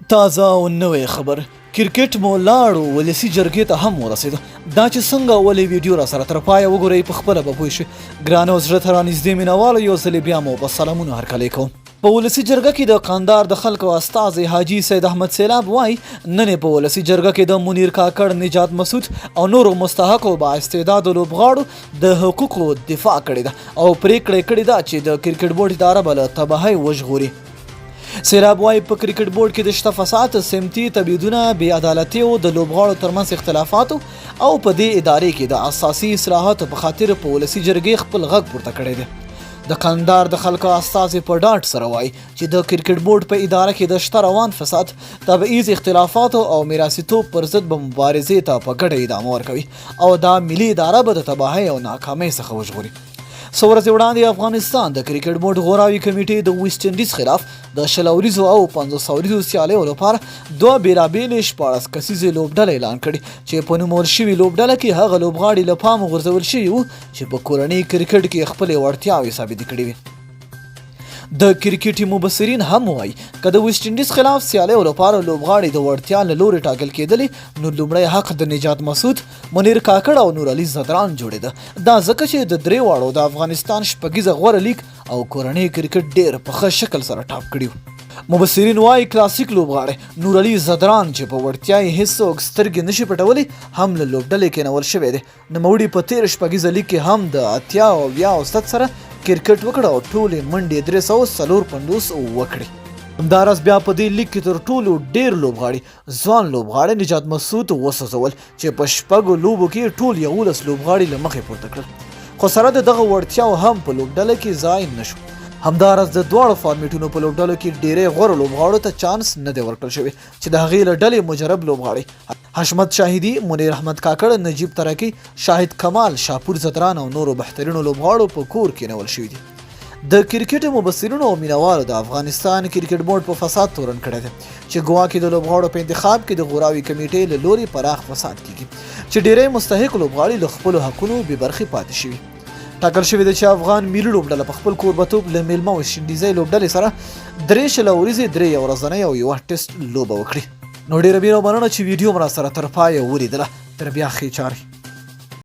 تازه او نوې خبر، کرکټ مو لاړو ولسی جرګې ته هم ورسېد. دا چې څنګه ولې، ویډیو را سره تر پایه وګورئ، په خپله به پوه شئ. ګرانو زړه ته رانږدې مینهوالو، یو ځلې بیا مو په سلامونو هرکلی کوم. په ولسی جرګه کې د قندار د خلکو استازی حاجي سید احمد سیلاب وایي، نن یې په ولسی جرګه کې د منیر کاکړ، نجات مسعود او نورو مستحقو با استعدادو لوبغاړو د حقوقو دفاع کړې ده او پرېکړه یې کړې ده چې د کرکټ بورډ اداره به له تباهۍ وژغوري. سیلاب وايي، په کرکټ بورډ کې د شته فساد، سمتي تبعیضونه، بې عدالتیو، د لوبغاړو ترمنځ اختلافاتو او په دې ادارې کې د اساسي اصلاحاتو په خاطر په ولسي جرګې خپل غږ پورته کړی دی. د کندهار د خلکو استازي په ډاډ سره وايي چې د کرکټ بورډ په اداره کې د شته روان فساد، تبعیض، اختلافاتو او میراثیتوب پر ضد به مبارزې ته په ګډه ادامه ورکوي او دا ملي اداره به د تباهۍ او ناکامۍ څخه وژغوري. څو ورځې وړاندې افغانستان د کرکټ بورډ غوراوي کمیټې د ویسټ انډیز خلاف د 20 اوریزو او 50 اوریزو سیالیو لپاره دوه بېلابېلې 16 کسیزې لوبډلې اعلان کړې، چې په نومول شوي لوبډله کې هغه لوبغاړي له پامه غورځول شوي وو چې په کورني کرکټ کې خپلې وړتیاوې ثابتې کړې وې. د کرکټي مبصرین هم وایي، که د ویسټ انډیز خلاف سیالیو لپاره لوبغاړي د وړتیا له لوري ټاکل کېدلې، نو لومړی حق د نجات مسعود، منیر کاکړ او نور علي ځدران جوړېده. دا ځکه چې د درې واړو د افغانستان شپږیزه غوره لیګ او کورنۍ کرکټ ډېر په ښه شکل سره ټاپ کړي وو. مبصرین وايي، کلاسیک لوبغاړی نور علي ځدران چې په وړتیا یې هیڅوک سترګې نشي پټولی، هم له لوبډلې کېنول شوی دی. نوموړي په تېر شپږیزه لیګ کې هم د 80 او 70 اوسط سره کرکټ وکړ او ټولې منډې 354 وکړې. همداراز بیا په دې لیګ کې تر ټولو ډېر لوبغاړي ځوان لوبغاړی نجات مسعود وسوځول، چې په شپږو لوبو کې ټول 11 لوبغاړي له مخې پورته کړل، خو سره د دغه وړتیاو هم په لوبډله کې ځای نه شو. همداراز د دواړو فارمیټونو په لوبډلو کې ډیری غوره لوبغاړو ته چانس نه دی ورکړل شوی، چې د هغې له ډلې مجرب لوبغاړي حشمت شاهدي، منیر احمد کاکړ، نجیب ترکی، شاهد کمال، شاپور ځدران او نورو بهترینو لوبغاړو په کور کېنول شوي دي. د کرکټ مبصرینو او مینوالو د افغانستان کرکټ بورډ په فساد تورن کړی دی، چې ګواکې د لوبغاړو په انتخاب کې د غوراوي کمیټې له لوري پراخ فساد کیږي، چې ډیری مستحق لوبغاړي له خپلو حقونو بې برخې پاتې شوي. ټاکل شوې ده چې افغان ملي لوبډله په خپل کوربتوب له میلمه ویسټ انډیزۍ لوبډلې سره درې 20 اوریزې، درې یو ورځنۍ او یوه ټیسټ لوبه وکړي. نو ډیره مینه او مننه چې ویډیو مو راسره تر پایه ولیدله. تر بیا، ښې چارې.